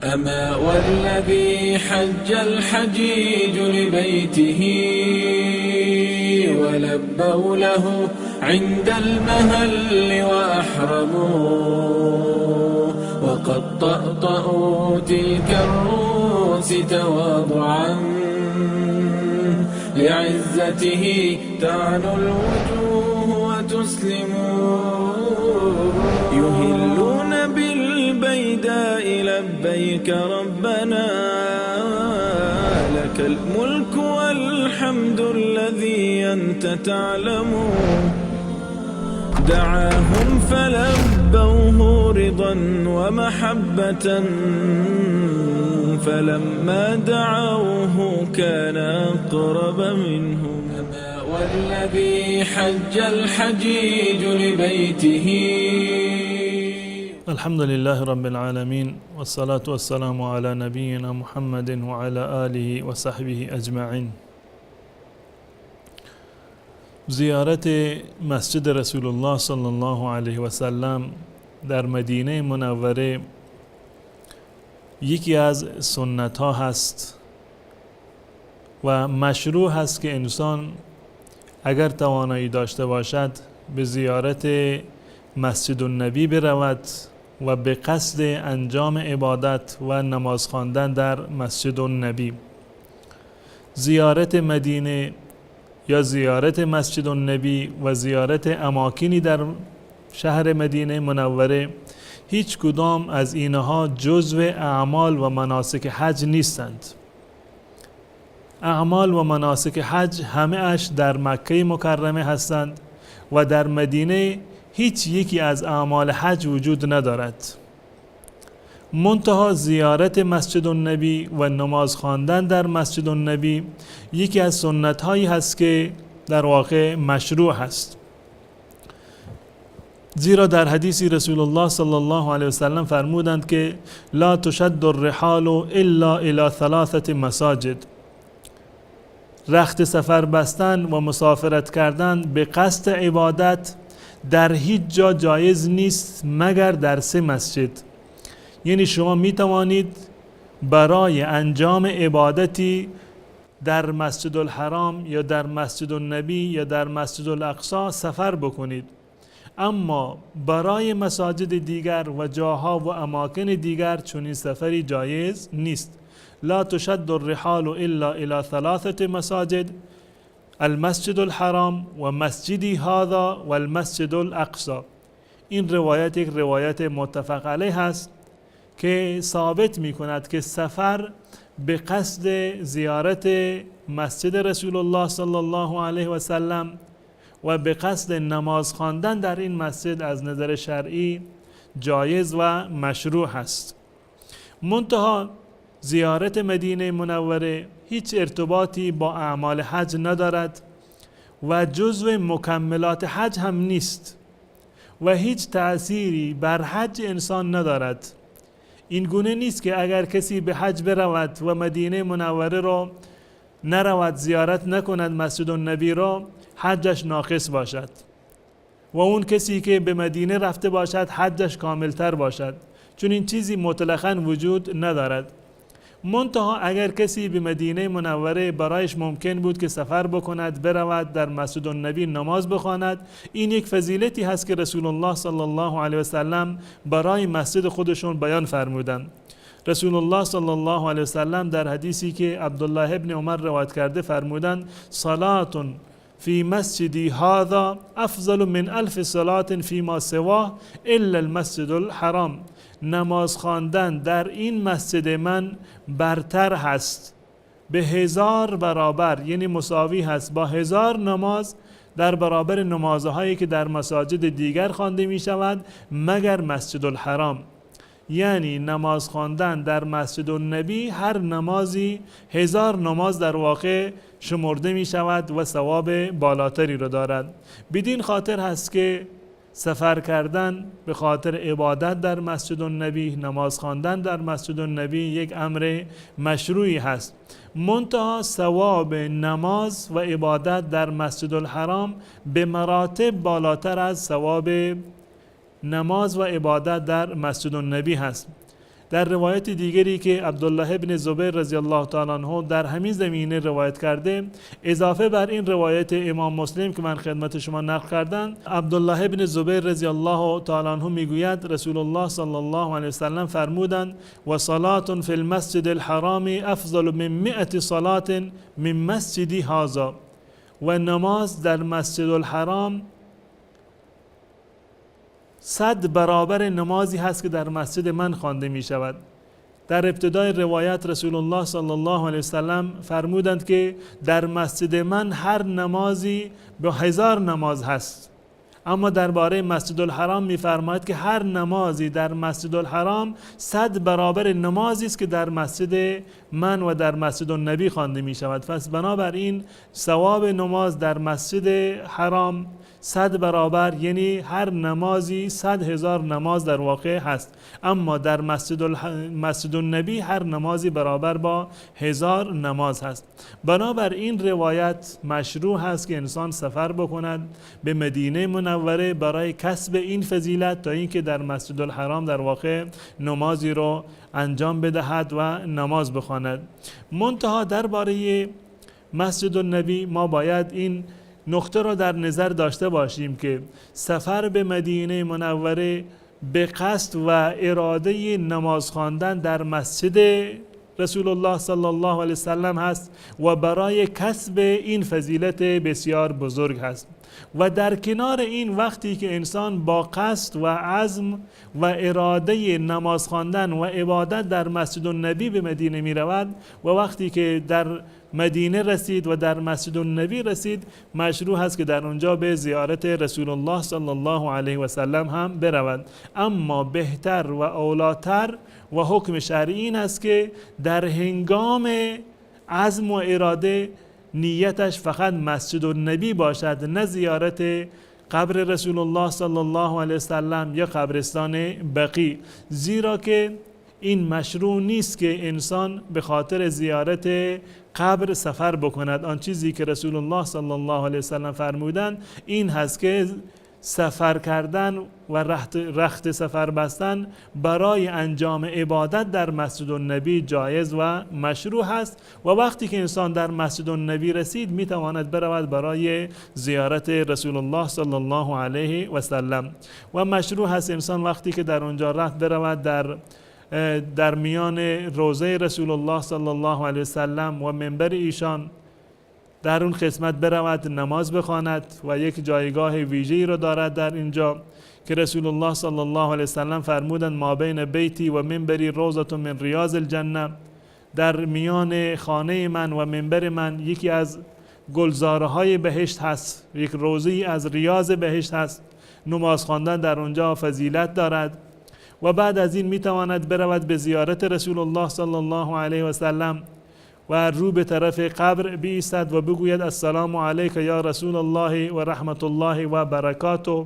أما والذي حج الحجيج لبيته ولبوا له عند المهل وأحرموا وقد طأطأوا تلك الرؤوس تواضعا لعزته تعلو الوجوه وتسلم. يهلون بالبيداء لبيك ربنا لك الملك والحمد الذي أنت تعلم. دعاهم فلبوه رضا ومحبة فلما دعوه كان أقرب منهم. والذي حج الحجيج لبيته. الحمد لله رب العالمين، والصلاة والسلام على نبينا محمد وعلى آله وصحبه اجمعین. زیارت مسجد رسول الله صلی الله علیه و سلم در مدینه منوره یکی از سنت ها هست و مشروع هست که انسان اگر توانایی داشته باشد به زیارت مسجد النبی برود و به قصد انجام عبادت و نماز خواندن در مسجد النبی. زیارت مدینه یا زیارت مسجد النبی و زیارت اماکنی در شهر مدینه منوره هیچ کدام از اینها جزو اعمال و مناسک حج نیستند. اعمال و مناسک حج همه اش در مکه مکرمه هستند و در مدینه هیچ یکی از اعمال حج وجود ندارد. منتها زیارت مسجد النبی و نماز خواندن در مسجد النبی یکی از سنت هایی هست که در واقع مشروع هست، زیرا در حدیثی رسول الله صلی الله علیه وسلم فرمودند که لا تشد الرحال الا الى ثلاثة مساجد. رخت سفر بستن و مسافرت کردن به قصد عبادت در هیچ جا جایز نیست مگر در سه مسجد. یعنی شما می توانید برای انجام عبادتی در مسجد الحرام یا در مسجد النبی یا در مسجد الاقصی سفر بکنید، اما برای مساجد دیگر و جاها و اماکن دیگر چنین سفری جایز نیست. لا تشد الرحال الا الى ثلاثة مساجد المسجد الحرام و مسجدی هذا و المسجد الاقصی. این روایت یک روایت متفق علیه هست که ثابت می کند که سفر به قصد زیارت مسجد رسول الله صلی الله علیه و سلم و به قصد نماز خواندن در این مسجد از نظر شرعی جایز و مشروع هست. منتها زیارت مدینه منوره هیچ ارتباطی با اعمال حج ندارد و جزو مکملات حج هم نیست و هیچ تأثیری بر حج انسان ندارد. این گونه نیست که اگر کسی به حج برود و مدینه منوره را نرود، زیارت نکند مسجد النبی را، حجش ناقص باشد و اون کسی که به مدینه رفته باشد حجش کاملتر باشد. چون این چیزی مطلقاً وجود ندارد. منتها اگر کسی به مدینه منوره برایش ممکن بود که سفر بکند، برود در مسجد النبی نماز بخواند، این یک فضیلتی هست که رسول الله صلی الله علیه و سلم برای مسجد خودشون بیان فرمودند. رسول الله صلی الله علیه و سلم در حدیثی که عبدالله ابن عمر روایت کرده فرمودند: صلاة فی مسجدی هذا افضل من الف صلاة فیما سواه الا المسجد الحرام. نماز خواندن در این مسجد من برتر هست به 1000 برابر، یعنی مساوی هست با 1000 نماز در برابر نمازهایی که در مساجد دیگر خوانده می شود مگر مسجد الحرام. یعنی نماز خواندن در مسجد النبی هر نمازی 1000 نماز در واقع شمرده می شود و ثواب بالاتری را دارد. بدین خاطر هست که سفر کردن به خاطر عبادت در مسجد النبی، نماز خواندن در مسجد النبی یک امر مشروعی هست. منتها ثواب نماز و عبادت در مسجد الحرام به مراتب بالاتر از ثواب نماز و عبادت در مسجد النبی هست. در روایت دیگری که عبدالله ابن زبیر رضی الله تعالی عنه در همین زمینه روایت کرده، اضافه بر این روایت امام مسلم که من خدمت شما نقل کردم، عبدالله ابن زبیر رضی الله تعالی عنه میگوید رسول الله صلی الله علیه وسلم فرمودند و صلاة فی المسجد الحرام افضل من 100 صلاة من مسجدی هذا. و نماز در مسجد الحرام 100 برابر نمازی هست که در مسجد من خوانده می شود. در ابتدای روایت رسول الله صلی الله علیه وسلم فرمودند که در مسجد من هر نمازی به 1000 نماز هست، اما درباره مسجد الحرام می‌فرماید که هر نمازی در مسجد الحرام 100 برابر نمازی است که در مسجد من و در مسجد النبی خوانده می شود. پس بنابراین ثواب نماز در مسجد حرام 100 برابر، یعنی هر نمازی 100,000 نماز در واقع هست، اما در مسجد النبی هر نمازی برابر با 1000 نماز هست. بنابراین روایت مشروع هست که انسان سفر بکند به مدینه منوره برای کسب این فضیلت تا اینکه در مسجد الحرام در واقع نمازی رو انجام بدهد و نماز بخواند. منتها درباره مسجد النبی ما باید این نقطه را در نظر داشته باشیم که سفر به مدینه منوره به قصد و اراده نماز خواندن در مسجد رسول الله صلی الله علیه وسلم هست و برای کسب این فضیلت بسیار بزرگ هست. و در کنار این وقتی که انسان با قصد و عزم و اراده نماز خواندن و عبادت در مسجد النبی به مدینه می رود و وقتی که در مدینه رسید و در مسجد النبی رسید، مشروع هست که در اونجا به زیارت رسول الله صلی الله علیه و سلم هم برود. اما بهتر و اولاتر و حکم شرعی این است که در هنگام عزم و اراده نیتش فقط مسجد النبی باشد، نه زیارت قبر رسول الله صلی الله علیه وسلم یا قبرستان بقیع، زیرا که این مشروع نیست که انسان به خاطر زیارت قبر سفر بکند. آن چیزی که رسول الله صلی الله علیه وسلم فرمودند این هست که سفر کردن و رخت سفر بستن برای انجام عبادت در مسجد النبی جایز و مشروع هست و وقتی که انسان در مسجد النبی رسید میتواند برود برای زیارت رسول الله صلی الله علیه و سلم. و مشروع هست انسان وقتی که در اونجا رفت برود در میان روضه رسول الله صلی الله علیه و سلم و منبر ایشان در اون قسمت برود نماز بخواند و یک جایگاه ویژه‌ای را دارد در اینجا که رسول الله صلی الله علیه و سلم فرمودند ما بین بیتی و منبری روضة من ریاض الجنه، در میان خانه من و منبر من یکی از گلزارهای بهشت هست، یک روضه‌ای از ریاض بهشت هست. نماز خواندن در اونجا فضیلت دارد. و بعد از این میتواند برود به زیارت رسول الله صلی الله علیه و سلم و رو به طرف قبر بایستد و بگوید السلام علیک یا رسول الله و رحمت الله و برکاته.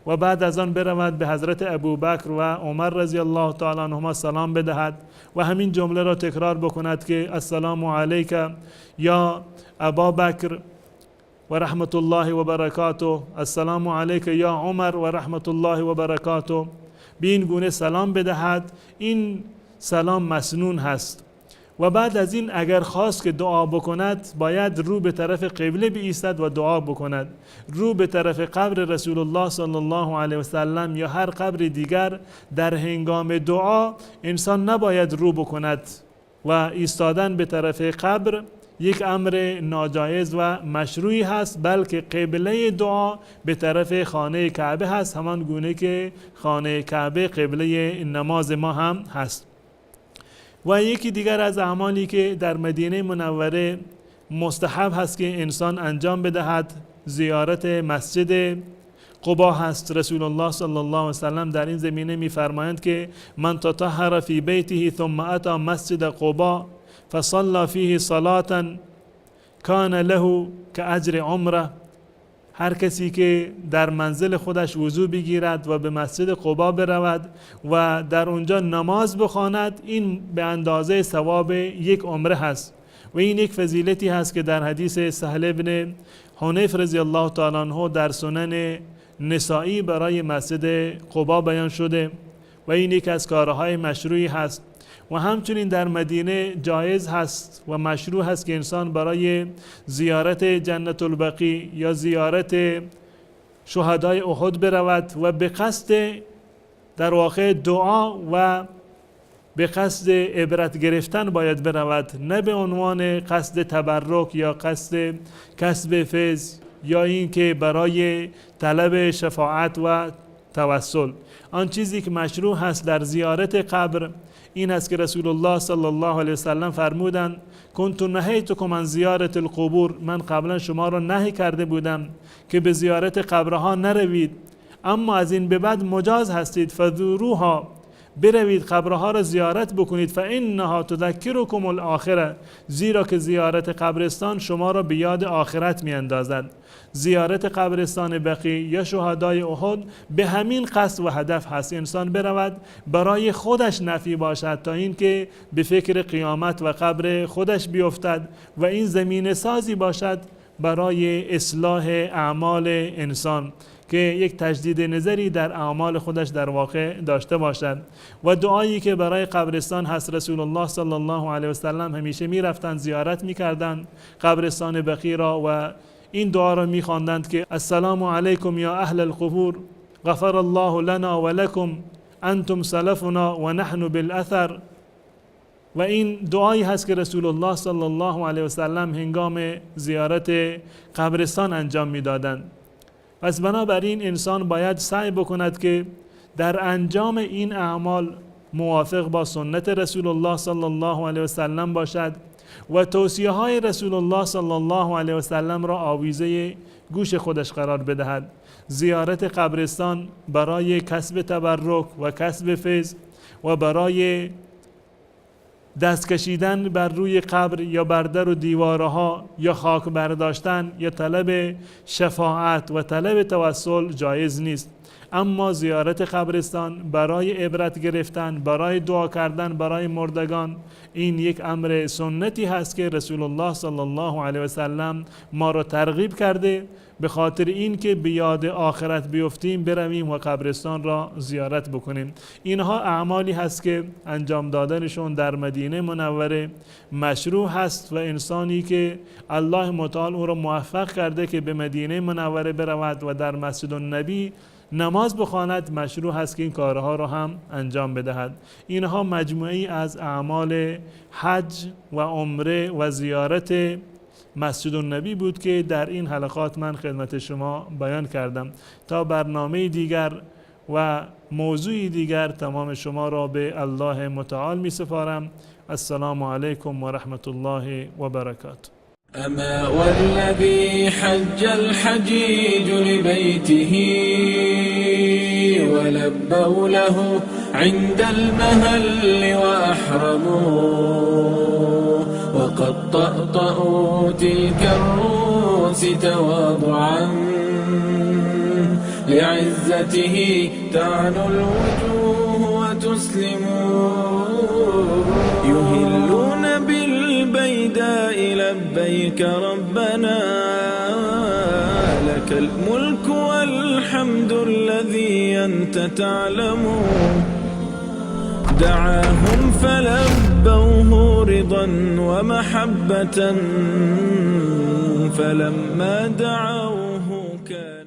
و بعد از آن برود به حضرت ابوبکر و عمر رضی الله تعالی عنهما سلام بدهد و همین جمله را تکرار بکند که السلام علیک یا ابابکر و رحمت الله و برکاته، السلام علیک یا عمر و رحمت الله و برکاته. به این گونه سلام بدهد. این سلام مسنون هست. و بعد از این اگر خواست که دعا بکند باید رو به طرف قبله بایستد و دعا بکند. رو به طرف قبر رسول الله صلی الله علیه و سلم یا هر قبر دیگر در هنگام دعا انسان نباید رو بکند و ایستادن به طرف قبر یک امر ناجایز و مشروعی هست، بلکه قبله دعا به طرف خانه کعبه هست، همان گونه که خانه کعبه قبله نماز ما هم هست. و یکی دیگر از اعمالی که در مدینه منوره مستحب هست که انسان انجام بدهد زیارت مسجد قبا هست. رسول الله صلی الله علیه وسلم در این زمینه می‌فرمایند که من تطهر فی بیته ثم اتى مسجد قبا فصلى فیه صلاة کان له كأجر عمره. هر کسی که در منزل خودش وضو بگیرد و به مسجد قبا برود و در اونجا نماز بخواند، این به اندازه ثواب یک عمره هست. و این یک فضیلتی هست که در حدیث سهل بن حنیف رضی الله تعالی عنه در سنن نسائی برای مسجد قبا بیان شده. و این یکی از کارهای مشروعی هست. و همچنین در مدینه جایز هست و مشروع هست که انسان برای زیارت جنت البقیع یا زیارت شهدای احد برود و به قصد در واقع دعا و به قصد عبرت گرفتن باید برود، نه به عنوان قصد تبرک یا قصد کسب فیض یا اینکه برای طلب شفاعت و توسل. آن چیزی که مشروع هست در زیارت قبر این است که رسول الله صلی الله علیه وسلم فرمودند کنت نهیتکم عن زیارت القبور، من قبلا شما را نهی کرده بودم که به زیارت قبرها نروید، اما از این به بعد مجاز هستید، فزوروها، بروید قبرها را زیارت بکنید، فانها تذکرکم الاخره، زیرا که زیارت قبرستان شما را به یاد آخرت میاندازد. زیارت قبرستان بقیع یا شهدای احد به همین قصد و هدف هست، انسان برود برای خودش نفی باشد تا اینکه به فکر قیامت و قبر خودش بیفتد و این زمینه سازی باشد برای اصلاح اعمال انسان که یک تجدید نظری در اعمال خودش در واقع داشته باشد. و دعایی که برای قبرستان هست، رسول الله صلی الله علیه و سلم همیشه میرفتند زیارت میکردند قبرستان بقیع را و این دعا را میخواندند که السلام علیکم یا اهل القبور غفر الله لنا و لکم انتم سلفنا و نحن بالاثر. و این دعایی هست که رسول الله صلی الله علیه و سلم هنگام زیارت قبرستان انجام میدادند. پس بنابراین انسان باید سعی بکند که در انجام این اعمال موافق با سنت رسول الله صلی الله علیه و سلم باشد و توصیه های رسول الله صلی الله علیه و سلم را آویزه گوش خودش قرار بدهد. زیارت قبرستان برای کسب تبرک و کسب فیض و برای دست کشیدن بر روی قبر یا بر در و دیوارها یا خاک برداشتن یا طلب شفاعت و طلب توسل جایز نیست. اما زیارت قبرستان برای عبرت گرفتن، برای دعا کردن برای مردگان، این یک امر سنتی هست که رسول الله صلی الله علیه و سلم ما را ترغیب کرده به خاطر این که به یاد آخرت بیفتیم برویم و قبرستان را زیارت بکنیم. اینها اعمالی هست که انجام دادنشون در مدینه منوره مشروع هست و انسانی که الله متعال او را موفق کرده که به مدینه منوره برود و در مسجد النبی نماز بخواند، مشروع هست که این کارها را هم انجام بدهد. اینها مجموعی از اعمال حج و عمره و زیارت مسجد النبی بود که در این حلقات من خدمت شما بیان کردم. تا برنامه دیگر و موضوع دیگر تمام شما را به الله متعال می سپارم. السلام علیکم و رحمت الله و برکاته. أما والذي حج الحجيج لبيته ولبوا له عند المهل وأحرموا وقد طأطأوا تلك الرؤوس تواضعا لعزته تعنو الوجوه وتسلم. يهلون بالبيداء لبيك ربنا لك الملك والحمد الذي أنت تعلم. دعاهم فلبوه رضا ومحبة فلما دعوه كان.